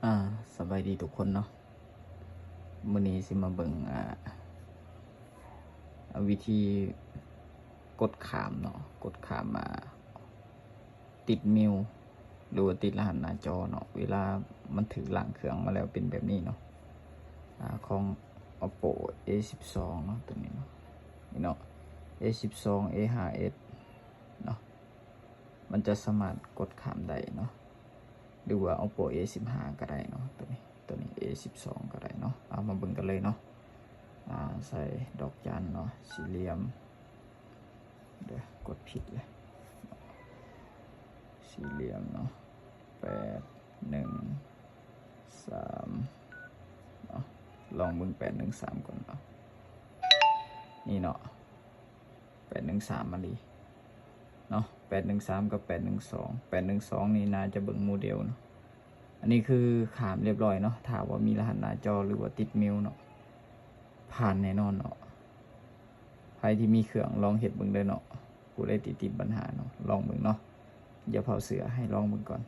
ອ່າ ສະບາຍດີທຸກຄົນເນາະ. ມື້ນີ້ຊິມາເບິ່ງ ອ່າ ວິທີກົດຂ້າມເນາະ, ກົດຂ້າມ ອ່າ ຕິດມິວ ຫຼືວ່າຕິດລະຫັດໜ້າຈໍເນາະ. ເວລາມັນຖືກລ້າງເຄື່ອງມາແລ້ວເປັນແບບນີ້ເນາະ. ອ່າ ຂອງ Oppo A ສິບສອງເນາະ, ຕົວນີ້ເນາະ, ນີ້ເນາະ, A ສິບສອງ A ຫ້າ S ເນາະ. ມັນຈະສາມາດກົດຂ້າມໄດ້ເນາະ ຫຼືວ່າ Oppo A ສິບຫ້າ ກໍໄດ້ເນາະ. ຕົວນີ້ ຕົວນີ້ A ສິບສອງ ກໍໄດ້ເນາະ. ເອົາ ມາເບິ່ງກັນເລີຍເນາະ. ອ່າ ໃສ່ດອກຈັນເນາະ, ສີ່ຫຼ່ຽມ, ເດີ ກົດຜິດເລີຍ, ສີ່ຫຼ່ຽມເນາະ, ແປດໜຶ່ງສາມເນາະ. ລອງເບິ່ງ ແປດໜຶ່ງສາມ ກ່ອນເນາະ. ນີ້ເນາະ, ແປດໜຶ່ງສາມ ມາລີເນາະ, ແປດໜຶ່ງສາມ ກັບ ແປດໜຶ່ງສອງ. ແປດໜຶ່ງສອງ ນີ້ໜ້າຈະເບິ່ງໂມເດວເນາະ. ອັນນີ້ຄືຂ້າມລຽບລ້ອຍເນາະ. ຖ້າວ່າມີລະຫັດໜ້າຈໍ ຫຼືວ່າຕິດມິວເນາະ, ຜ່ານແນ່ນອນເນາະ. ໃຜທີ່ມີເຄື່ອງລອງເຮັດເບິ່ງເດີເນາະ, ຜູ້ໃດທີ່ຕິດບັນຫາເນາະ, ລອງເບິ່ງເນາະ. ຢ່າເຝົ້າເຊື່ອ, ໃຫ້ລອງເບິ່ງກ່ອນ.